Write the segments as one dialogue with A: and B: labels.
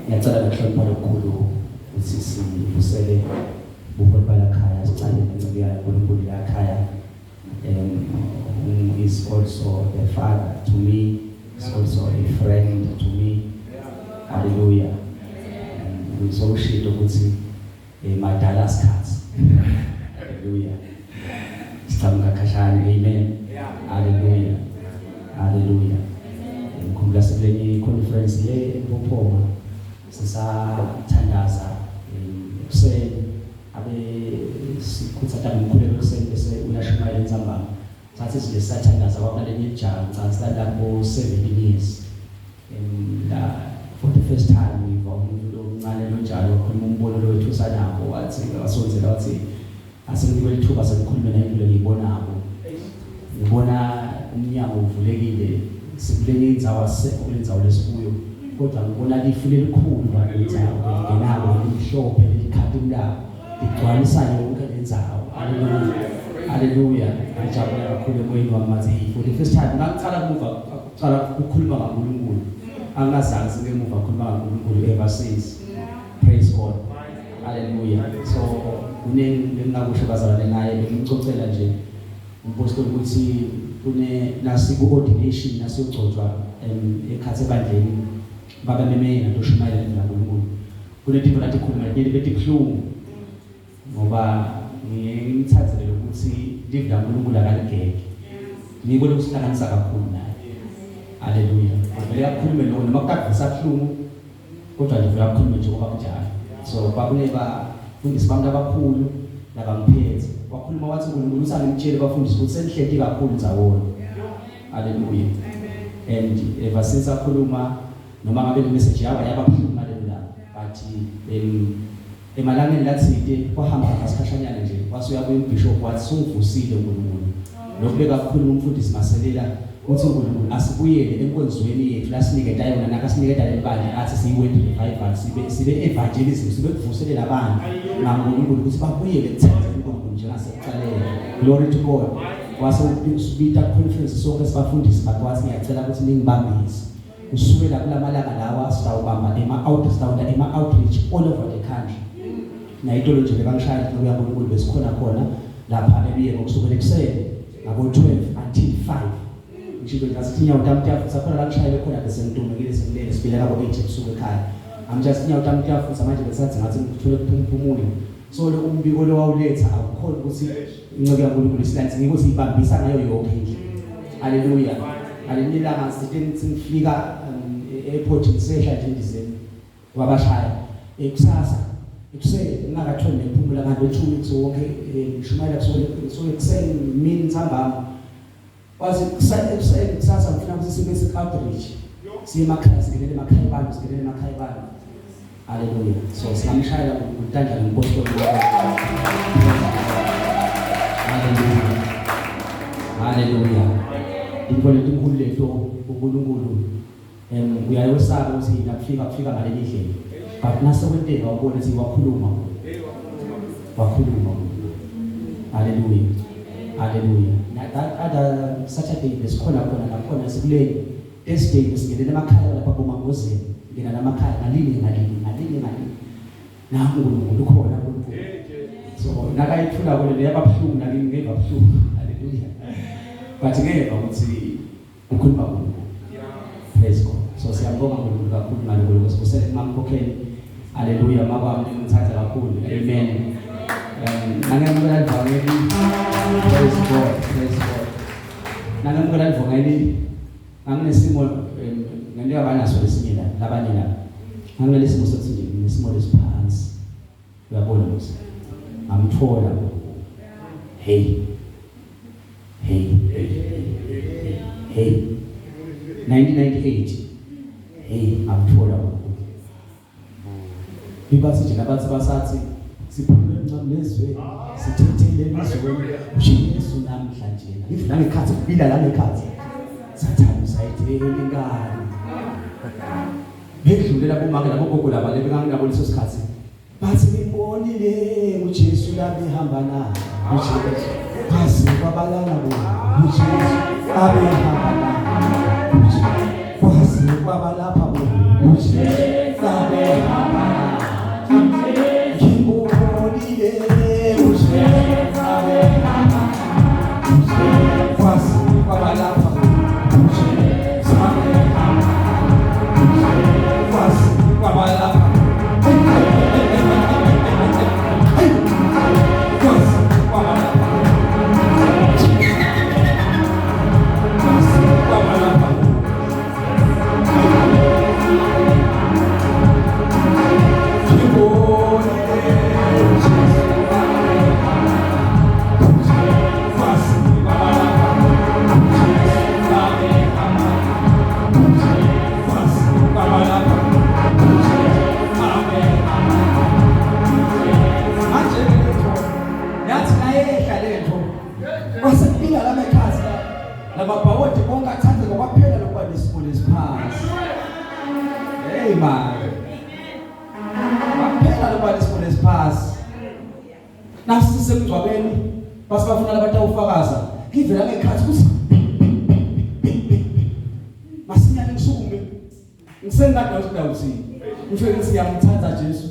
A: Ngiyacela ngokuhlonipha lokukhulu ukuthi sivusele buholi balakhaya, sicale nenceku yayo uNkulunkulu lakhaya. Who is also a father to me, is also a friend to me. Hallelujah. Ngizoshito ukuthi madala sikhathi. Hallelujah. Sichamuka khashane. Amen. Hallelujah. Hallelujah. Ngikhumbula sekulenye conference le eMpophoma, sisathandaza ekuseni, abe sikhuthaza ngomkhuleko ekuseni, bese uyashumayela entsambama. Sathi sile sisathandaza, kwakunalenye ijaha, ngicabanga lapho 17 years, and for the first time ngiva umuntu lomncane lonjalo wakhuluma umbono lo wethusa nabo. Wathi wasondzela, wathi asenginikwe lithuba sekukhulume naye impilo ngiyibonako, ngibona umnyango uvulekile, sikulenye indzawo, asisekho kule ndzawo lesikuyo, kodwa ngibona lifu lelikhulu ngalendzawo elingenako, limhlophe, lilikhatimulako, ligcwalisa yonke lendzawo. Haleluya, haleluya. Ngijabula kakhulu emoyeni wami. Ngathi, "Hey, for the first time ngangicala kumuva kucala ukukhuluma ngaNkulunkulu, angazange sengemuva ukukhuluma ngaNkulunkulu ever since." Praise God, haleluya. So kuningi lengingakusho, bazalwane, ngaye. Bengicocela nje umpostoli ukuthi kune nasiku ordination, nasiyogcotshwa ekhathi ebandleni, babememe yena toshumayela indlela kaNkulunkulu. Kunetinto lathi khuluma letinye betibuhlungu, ngoba ngiye ngimthathele ukuthi livi laNkulunkulu akaligeke, ngiko lokusihlanganisa kakhulu naye. Haleluya. Vele akhulume lokho noma kutakuvusa buhlungu, kodwa nje vele akhulume njengoba kunjalo. So kwakune bafundisi bami abakhulu labangiphethe, wakhuluma wathi uNkulunkulu uthi angimtshele bafundisi ukuthi senihleti kakhulu ndzawonye. Haleluya. And ever since akhuluma, noma ngabe le message yaba buhlungu ngalelo langa, but emalangeni lathide kwahamba ngasikhashanyana nje, wase uyabuya umbishop, wathi sungivusile uNkulunkulu. Lokhu bekakhuluma umfundisi Maselela, uthi uNkulunkulu asibuyele enkonzweni yethu lasiniketa yona, nakasiniketa leli bandla, athi siyi-Word Revival, sibe evangelism, sibe kuvuselela abantu ngaNkulunkulu ukuthi babuyele kuthathe uNkulunkulu njengasekuqaleni. Glory to God. Wase usibita conference sonke sibafundisi bakhe, wathi ngiyacela ukuthi ningibambise kusukela kulamalanga lawa, sitawubamba ema-out, sitawuta ema-outreach all over the country. Nayitolo nje bebangishaya inceku yaNkulunkulu, besikhona khona lapha eBiyeko kusukela ekuseni ngabo-12 until 5. Ngisho nje asithi inyawo tami tiyafutha khona la ngishayele khona, bese ngitumekile, sengilele, sibile ngabo 8 ebusuku ekhaya. I'm just, inyawo tami tiyafutha manje, besathi ngathi ngithole kuphumphumule. So lo umbiko lo wawuletha akukhona ukuthi inceku yaNkulunkulu isilanthi ngiko siyibambisa ngayo yonke indlela. Haleluya. Ngalinye ilanga sithe ngifika e-airport, ngisehla nje endizeni, wabashaya ekusasa ekuseni ngingakatholi nephumula, ngabe 2 weeks wonke ngishumayela kusuke ekuseni, mini, ntsambama. Wathi ekuseni kusasa ngifuna ukuthi sibe se-outreach, siye emakhaya, singenele emakhaya abantu, singenele emakhaya abantu. Haleluya. So singamshayela utandla nompostoli. Haleluya, haleluya. Into letinkulu leto uNkulunkulu uyayosaba ukuthi yena kufika kufika ngaleli ndlela, but nasekwenteka ubone ukuthi wakhuluma, wakhuluma. Haleluya, haleluya. That other Saturday besikhona khona nakhona sikuleni Thursday, besingenela emakhaya lapha bomangozeni, ngena lamakhaya ngalinye ngalinye ngalinye ngalinye. Nangu uNkulunkulu ukhona, uNkulunkulu. So nakayithula kule yababuhlungu nakimi, ngeva buhlungu. Haleluya. But ngeva ukuthi ukhuluma uNkulunkulu. Praise God. So siyabonga uNkulunkulu kakhulu ngaloko lokho mamkhokheli. Haleluya, makwami ngithanda kakhulu. Amen. Nangemukela livangeli. Praise God. Praise God. Nangemukela livangeli, nganginesimo ngento abanaso lesinye la labanye la. Nganginesimo sokuthi nje nginesimo lesiphansi. Uyabona ukuthi ngamthola. Hey. Hey. Hey. 1998. Hey, ngamthola uNkulunkulu. Ibathi nje labathi basathi siphume emnqamlezweni, sithethele elizweni uJesu namhla nje. Ngithi nangekhathi kubila la ngekhathi sathana usayithela inkani. Bedlulela bomake labo gogo laba lebenganginabo leso sikhathi, bathi ngibonile uJesu la behamba na uJesu, baze kwabalala bo uJesu abehamba na uJesu, kwaze kwabalapha bo uJesu abehamba.
B: Kwaphela lokuba nesimo lesiphansi. Hey man. Kwaphela lokuba nesimo lesiphansi. Nasi sisemgcwabeni basibafuna labatawufakaza. Ngivela ngekhathi kuthi masinyane ngisukume. Ngisengikade ukuthi ndawuthini. Ngifike ngithi ngiyamthanda Jesu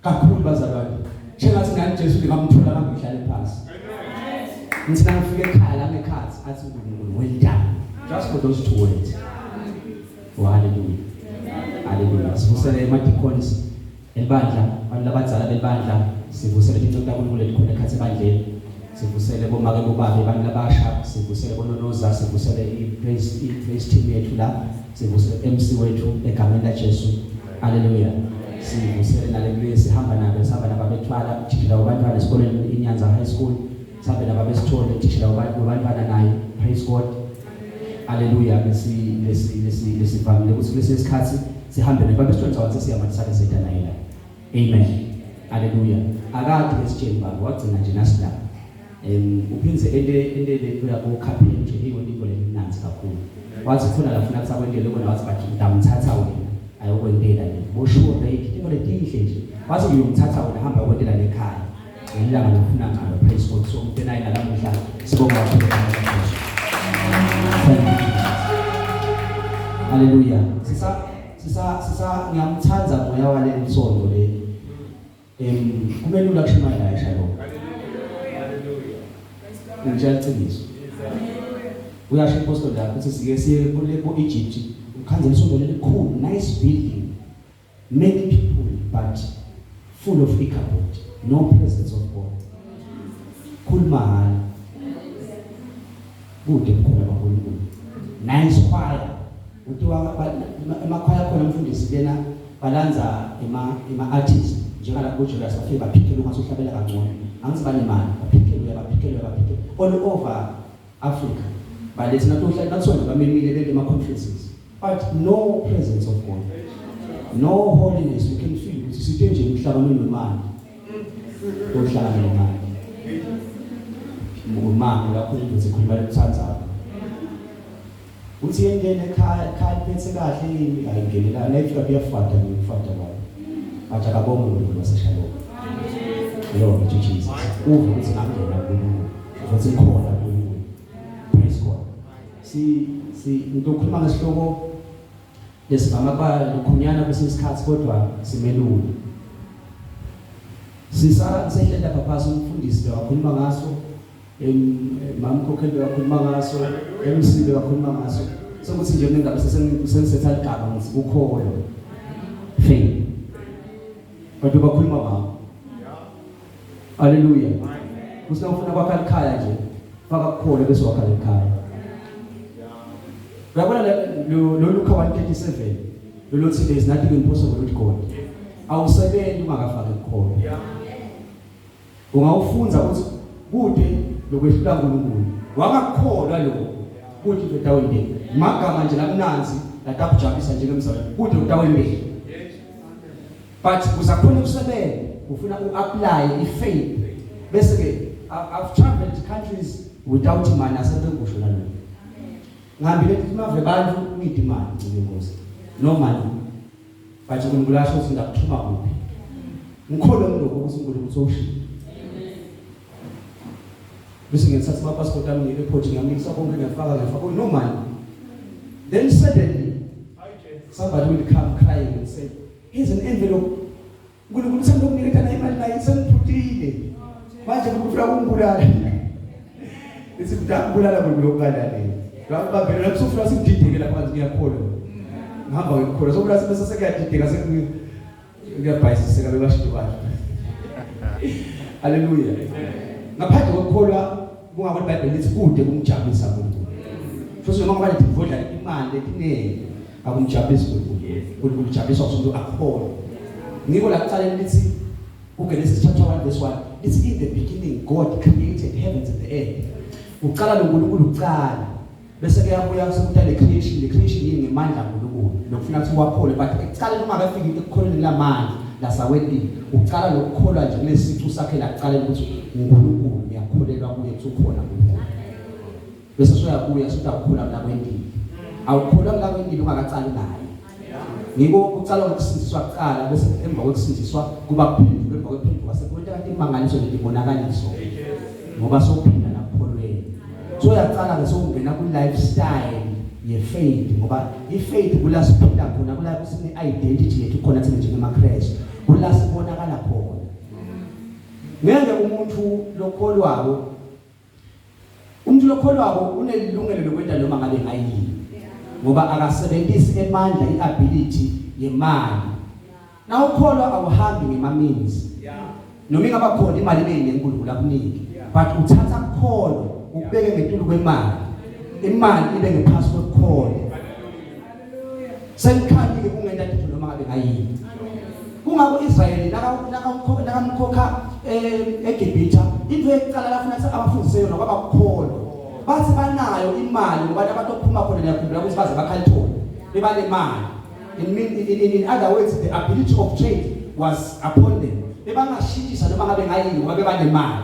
B: kakhulu bazalwane. Shengathi nani Jesu ningamthola kambe ngihlale phansi. Ngithi nangifika ekhaya la ngekhathi athi uNkulunkulu well done. Just for those two words. Oh hallelujah. Hallelujah. Sivusele ema-deacons elibandla, abantu labadzala belibandla, sivusele tinceku taNkulunkulu letikhona ekhatsi ebandleni. Sivusele bomake bobabe abantu labasha, sivusele bononoza, sivusele i-praise team yethu la, sivusele MC wethu egameni laJesu. Hallelujah. Sivusele naleli sihamba nabo, sihamba nababethwala uthishela wabantwana esikoleni iNyanza High School, sihambe nababesithole uthishela wabantwana naye. Praise God. Hallelujah. Lesi lesi lesi lesivamile ukuthi kulesi sikhathi sihambe naye. Babesithole ngicabanga sesiyamanisana seta naye la. Amen. Hallelujah. Akade lesitsheni baba wagcina nje nasila. Uphindze ente lento yabo carpentry eyo into lemnanzi kakhulu. Wathi khona la funa kusakwentele kona wathi bathi ngidamthatha wena ayokwentela le. Bosho rate into letinhle nje. Wathi ngiyomthatha wena hamba uyokwentela lekhaya. Ngelanga lofuna ngalo praise God. So umuntu naye nalamuhla sibonga kakhulu. Thank you. Hallelujah. Sisa sisa sisa ngiyamthanda moya wale nsonto le. Kumelula kushumayela eShalom.
C: Hallelujah.
B: Ngitshela iqiniso. Uyasho iPostoli lakho ukuthi sike siye kule ku Egypt ukhanze isonto lelikhulu nice building many people but full of Ichabod no presence of God. Khuluma mahhala. Kude bukhona baNkulunkulu. Nice choir. Kuthiwa emakhwaya khona umfundisi lena balanza ema artist njengala kuJulius bafike baphikele ungathi uhlabela kangcono. Angithi banemali baphikele uyabaphikele uyabaphikele all over Africa. Balethe nathi uhlala nathiwa nje bamemile bente ema conferences but no presence of God. No holiness you can feel ukuthi sithe nje emhlanganweni wemali. Uhlangana nemali. Umama lapho indoda ikhuluma lokuthandayo. Uthi yengene ekhaya ekhaya liphethe kahle yini ayingenela nayifika kuyafada ngifada kwayo. But akabonge uNkulunkulu waseShalom. Glory to Jesus. Uve ukuthi ngangena kuNkulunkulu. Futhi ngikhona kuNkulunkulu. Praise God. Si si ngizokhuluma ngesihloko lesivama kuba lokhunyana kwesinye isikhathi kodwa simelula. Sisa sehleli lapha phasi umfundisi bewakhuluma ngaso mama Mkhokheli bewakhuluma ngaso MC bewakhuluma ngaso sokuthi nje mina ngabe sengisetha ligama ngithi kukholwa faith kodwa bakhuluma ngakho. Hallelujah. Kusina ufuna kwakha likhaya nje faka kukholwa bese wakha likhaya. Uyabona lo Luka 137 loluthi there is nothing impossible with God. Awusebenzi ungakafaki ukukholwa. Ungawufunza ukuthi kude lokwehlula uNkulunkulu. Wangakukholwa lokho kude into etawendeni. Magama nje lamnanzi latakujabulisa njengemzalwane kude utawendeni. But uzakhona ukusebenza ufuna uapply ifaith bese ke I've traveled countries without money asebekusho nalokho. Ngihambile emave bantu ngidi imali ngicela inkosi. No money. But uNkulunkulu asho ukuthi ngakuthuma kuphi. Ngikholwe ngilokho ukuthi uNkulunkulu sowushilo. Bese ngiyathatha ama passport ami nge-airport ngiyamikisa konke ngiyafaka ngiyafaka no money. Then suddenly somebody will come crying and say here's an envelope. uNkulunkulu uthanda ukuniketa naye imali naye sengiphuthile. Manje ufuna ukungibulala. Ithi mntakubulala uNkulunkulu okukalale. Ngakubambela lapho sofuna sikudideke lapha nje ngiyakholwa. Ngihamba ngikholwa sokula bese sekuyadideka sekuyabhayisiseka bebashido bantu. Haleluya. Ngaphandle kokukholwa kungakho iBhayibheli lithi kude kumjabulisa uNkulunkulu. Futhi noma ngabe livodla imali letiningi akumjabulisi uNkulunkulu. uNkulunkulu ujabuliswa umuntu akholwe. Ngiko la kuqala lithi uGenesis chapter 1 verse 1 lithi in the beginning God created heavens and the earth. Uqala noNkulunkulu uqala bese kuyabuya sekuthi le creation le creation yini ngemandla kaNkulunkulu lokufuna ukuthi wakholwe but ekuqaleni ungakafiki ekukholweni lamandla lasawentile uqala lokukholwa nje kulesicu sakhe laqala ukuthi uNkulunkulu ngiyakholelwa kuye ukuthi ukhona uNkulunkulu bese soyabuya sodakhula mina kwentile. Awukholwa kulakwentile ungakacali naye. Ngiko kucala ngokusindiswa kuqala bese emva kokusindiswa kuba kuphendulwa, emva kwephenduka sekwenteka imangaliso netibonakaliso. Ngoba sowuphinda nakukholweni. So uyaqala ke sokungena ku lifestyle ye faith, ngoba i faith kula siphila khona, kula sine identity yethu khona thina njengemaKristu, kula sibonakala khona. Ngeke umuntu lokholwako, umuntu lokholwako unelungelo lokwenza noma ngabe ngayini, ngoba akasebenzisi emandla, iability yemali. Na ukholwa awuhambi ngema means. Noma ingaba khona imali ibe nenkulunkulu akuniki, but uthatha kukholwa ukubeke ngetulu kwemali, imali ibe ngephansi kwekukholwa. Senikhanyile kungenta into noma ngabe ngayini. Kungako Israyeli nakamkhokha eGibhitha, into yokuqala lafuna ukuthi abafundise yona kwaba kukholwa. Bathi banayo imali ngoba nabatophuma khona, niyakhumbula ukuthi baze bakhalithole bebanemali. In other words, the ability of trade was upon them. Bebangashintshisa noma ngabe ngayini ngoba bebanemali.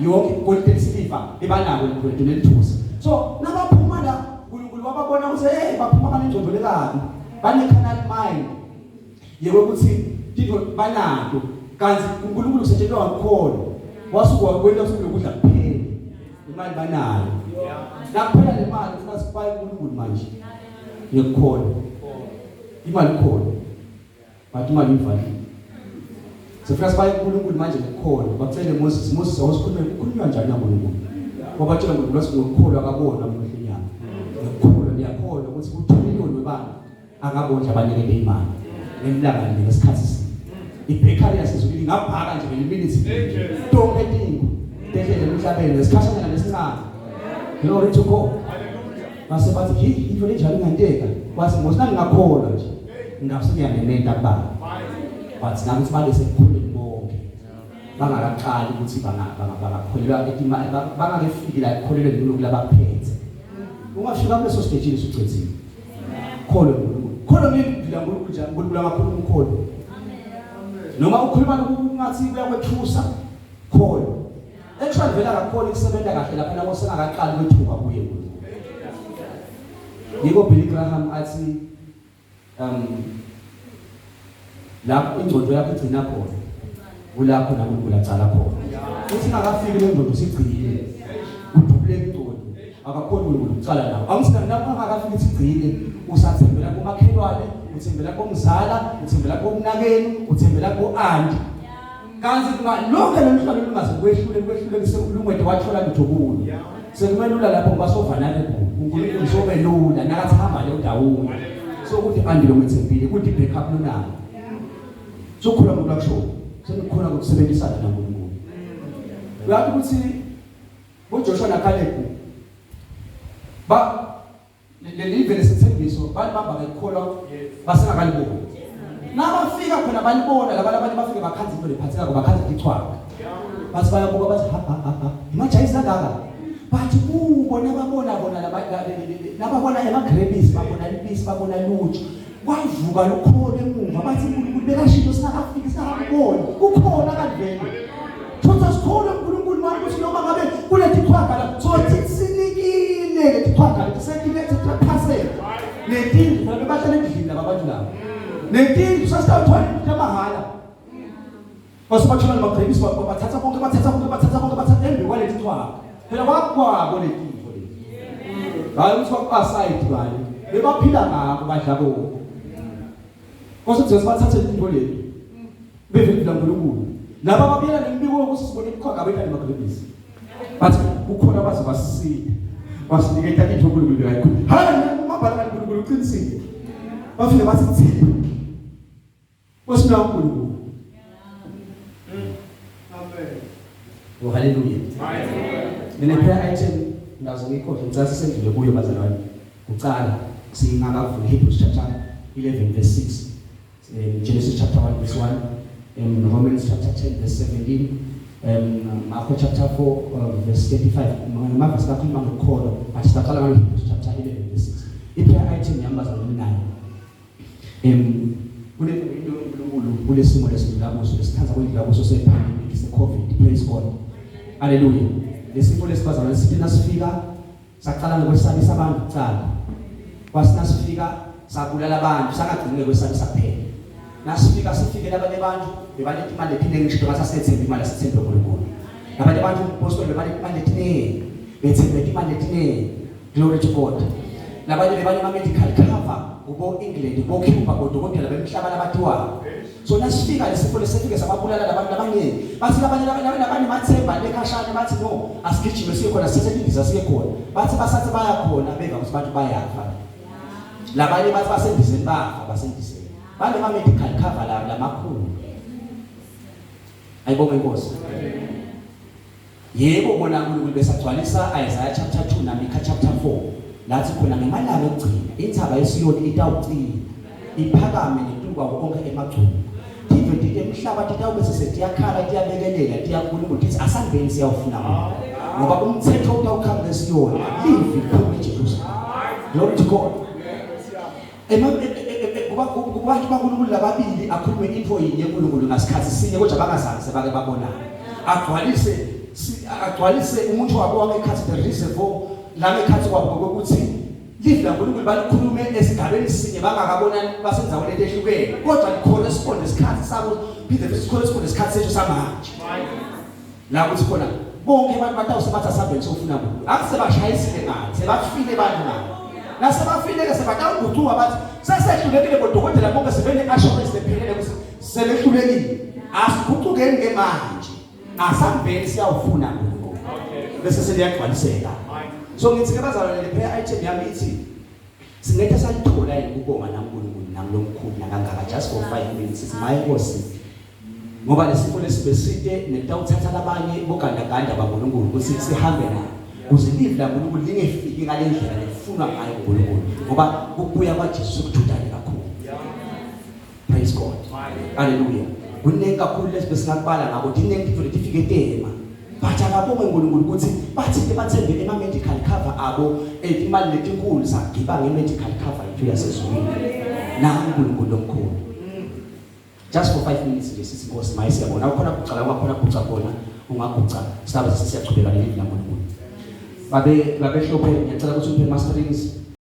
B: Yonke gold and silver bebanako, legolide nelithusi. So nabaphuma la, uNkulunkulu wababona ukuthi hey, baphuma banengcondo lekabi, bane carnal mind yebo ukuthi into banato, kanti uNkulunkulu usetshenzwa ngakukholwa. Wasuka kwenta usuku lokudla kuphela, imali banayo. Nakuphela le mali, ufuna sibaye uNkulunkulu manje ngekukholwa. Imali ikhona, but imali ivalile. Sifuna sibaye uNkulunkulu manje ngekukholwa. Bacele Moses, Moses awusikhulume, kukhulunywa njani naNkulunkulu? Wabatshela uNkulunkulu wathi ngokukholwa akabona umuntu inyama. Ngokukholwa niyakholwa ukuthi ku2 million webantu akabondla abanikele imali ngemlanga nje ngesikhathi sinye. Ibhekari yasezulwini ingabhaka nje ngeminutes tonke tingo tehlele emhlabeni ngesikhashana lesincane. Glory to God. Base bathi hi, into lenjalo ingenteka. Wathi Moses nangingakholwa nje ngingase ngiyamementa kubaba. But nakuthi babe sekukholweni bonke bangakaqali ukuthi bangakholelwa etima, bangakefiki la ekukholelweni kulokhu labaphethe. Ungafika kuleso stage usucedzile. Kholwe uNkulunkulu, kholwe ngilivila uNkulunkulu nje. uNkulunkulu angakhuluma, ukholwe. Noma ukhuluma lokungathi kuyakwethusa, kholwe. Actually vele akakhona ukusebenza kahle lapha nabo sengakaqali kwethuka kuye uNkulunkulu. Yiko Billy Graham athi lapho ingcondo yakho igcina khona kulapho naNkulunkulu acala khona. Uthi ngakafiki le ngcondo sigcine udubule ingcondo, akakhoni uNkulunkulu ukucala nawo. Angisina lapho angakafiki sigcine, usathembela kumakhelwane, uthembela komzala, uthembela komnakenu, uthembela ko-anti. Kanti lonke lolu hlelo lungaze kwehlule kwehlule lungwede wathola lutho kulo. Sekumele lula lapho ngoba so vulnerable. uNkulunkulu sobe lula nakathi hamba leyo ndawo. So ukuthi andi lo ngethembile kuthi backup lonayo. Sokhula ngoba kusho senikhona ukusebenzisana naNkulunkulu. Uyazi ukuthi boJoshua naCaleb ba leli vele sethembiso balibamba ngekukholwa basengakaliboni. Nabafika khona balibona laba labanye bafike bakhanza into lephathekako, bakhanza ichwaka. Base bayabuka bathi ha ha ha, imajayisi kangaka. Bathi kubo nababona bona laba nababona emagrebisi, babona libisi, babona luju, kwavuka lukholo emuva. Bathi uNkulunkulu bekashilo singakafiki, singakakuboni, kukhona kanti vele. Thutha sikholo uNkulunkulu manje ukuthi noma ngabe kulethi chwaga la sothi sinikile lethi chwaga lethi setilethe phasela netindlu phela bebahlala endlini laba bantu laba netindlu sasitawuthola into yamahhala. Base bathola lamagrebisi, bathatha konke, bathatha konke, bathatha konke, bathatha embi kwalethi chwaga phela kwakwabo letintfo leti. Hayi ukuthi kwaku-aside bani bebaphila ngako, badla konke. Kwase kuthi bathathe letintfo leti bevela uNkulunkulu laba babuyela nembiko wokuthi sibone iqhwaga abetha nemagrebisi. Bathi kukhona abaze basisida basiniketa into uNkulunkulu bekayikhuluma. Hayi, umabhala kaNkulunkulu uqinisile. Bafike bathi thina kwesina uNkulunkulu.
C: Amen.
B: Oh haleluya. Mina prayer item ngaze ngikhohle, ngicela sisendlule kuyo bazalwane. Kucala singakavuli Hebrews chapter 11 verse 6, Genesis chapter 1 verse 1, Romans chapter 10 verse 17, Marko chapter 4 verse 35. Ngamavesi kakhuluma ngokukholwa, but sicala ngalo Hebrews chapter 11 verse 6. I-prayer item yami bazalwane nayo. Kule into uNkulunkulu kulesimo lesidlula kuso, lesithatha kwendlula kuso se-pandemic se-COVID. Praise God. Hallelujah. Lesifo lesibazalwane sithi nasifika saqala ngokwesabisa abantu kucala.
A: Kwasi nasifika sabulala abantu sangagcine kwesabisa kuphela. Nasifika sifike labanye abantu bebaletha imali ephinenge ngisho basasethemba imali asethembe uNkulunkulu. Labanye abantu umpostoli bebaletha imali etiningi bethembe imali etiningi. Glory to God. Labanye bebane ama medical cover kubo England, kubo Cuba, bodokotela bemhlaba labathiwa. So nasifika lesifo lesifike sababulala labantu abaningi. Bathi labanye labanye mathemba lekhashana bathi no, asigijime siye khona sithathe indiza siye khona. Bathi basathe baya khona beva ukuthi abantu bayafa. Labanye bathi basendizeni bafa basendizeni. Banema medical cover la lamakhulu. Ayibonge inkosi. Yebo bona uNkulunkulu besagcwalisa Isaiah chapter 2 naMika chapter 4 lathi khona ngemalanga okugcina intsaba yeSiyoni itawucina iphakame ngetulu kwawo onke emagcubu tive titemhlaba titawube sesetiyakhala tiyabekelela tiyankulunkulu tithi asambeni siyawufuna ngoba umthetho utawuqhamuka eSiyoni livi liphuma eJerusalem. Glory to God. Kubantu baNkulunkulu lababili akhulume into yinye uNkulunkulu ngasikhathi sinye kodwa bangazange sebake babonana. Agcwalise agcwalise umuntu wabo wangekhathi the reservoir langekhathi kwabo ukuthi livi laNkulunkulu balikhulume esigabeni sinye bangakabonani basendaweni ehlukene kodwa licorrespond isikhathi sabo phinde futhi sicorrespond isikhathi sethu samanje. La kuthi khona bonke abantu batawusebatha asambeni sofuna kulo akusebashayisile ngathi sebafile abantu ngalo nasebafile ke sebatawugucuka bathi sesehlulekile bodokotela bonke sebene assurance lephelele ukuthi sebehlulekile asigucukeni ke manje asambeni siyawufuna uNkulunkulu bese seliyagcwaliseka. So ngithi ke bazalwane, le prayer item yami ithi singeke salithola yini ukubonga naNkulunkulu nangilomkhulu nakangaka just for 5 minutes sithi maye Nkosi, ngoba lesifo lesi beside nekutawuthatha labanye bogandaganda baNkulunkulu ukuthi sihambe nabo kuze livi laNkulunkulu lingefiki ngale ndlela lelifunwa ngayo uNkulunkulu, ngoba ukubuya kwaJesu sekujudane kakhulu. Praise God, haleluya. Kuningi kakhulu lesi besingakubala ngako, tiningi tintfo letifike tema, but akabonge uNkulunkulu ukuthi bathi bathembe ema medical cover abo imali letinkulu sagiba nge medical cover yethu yasezulwini na uNkulunkulu lomkhulu. Just for 5 minutes nje sithi Nkosi maye siyabona ukhona kuguca la ungakhona kuguca khona ungaguca sisabe sesiyachubeka nelivi laNkulunkulu. Babe babehlophe ngiyacela ukuthi uphe ama strings.